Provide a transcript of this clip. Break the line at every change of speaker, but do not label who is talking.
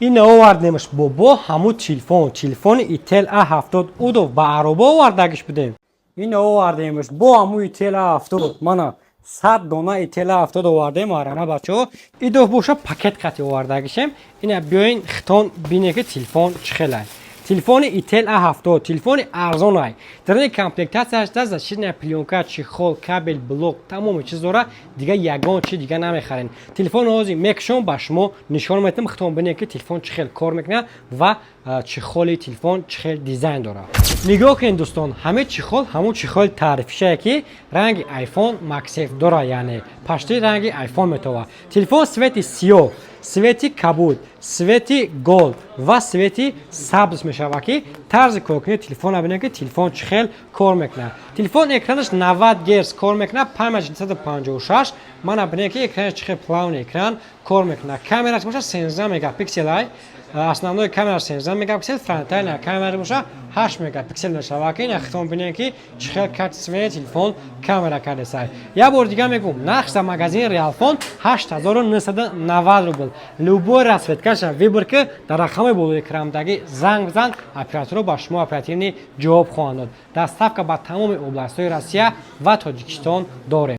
Ина овардемаш, бобо, ҳамун телефон, телефони Itel A70 удов ба ароба овардагиш будем. Ина овардемаш бо ҳамун Itel A70. Мана, 100 дона Itel A70 овардем, марама, бачаҳо. Идов боша, пакет қати овардагишем. Ина биёин, хитон бине, ки телефон чӣ хелай. Телефони Itel A70 телефони арзонай. Дар ин комплектация ш да защитная плёнка, чехол, кабель, блок, тамоми чиз дора. Дига ягон чи дига намехарем. Телефон ҳозир мекушом, ба шумо нишон метам, хитон бинед, ки телефон чӣ хел кор мекунад ва чехол и телефон чӣ хел дизайн дорад. Нигоҳ кунед, дӯстон, ҳамаи чехол ҳамун чехол таърифишае, ки ранги iPhone MagSafe дора, яъне пашти ранги iPhone метовад. Телефон цвет и сиёҳ, цвет и кабуд, цвет и gold ва цвет и сабз мешавад, ки тарзи коркунии телефона бинед, ки телефон чӣ хел кор мекунад. Телефон экранаш 90 герц кор мекунад, память 256. Мана, бинед, ки экранаш чӣ хел плавный экран кор мекунад. Камераш боша 13 мегапиксел ай, основной камера 13 мегапиксел, фронтальная камера боша 8 мегапиксел мешавад, ки ина хитон бинед, ки чӣ хел качественный телефон камера кардесай. Як бор дига мегӯм, нарх за магазини Реалфон 8990 рубл. Любой расцветка ша выбор ки, дар рақами болои экрандагӣ занг бизан, операторо ба шумо оперативный ҷавоб хоҳанд дод. Доставка ба тамоми областҳои Россия ва Тоҷикистон дорем.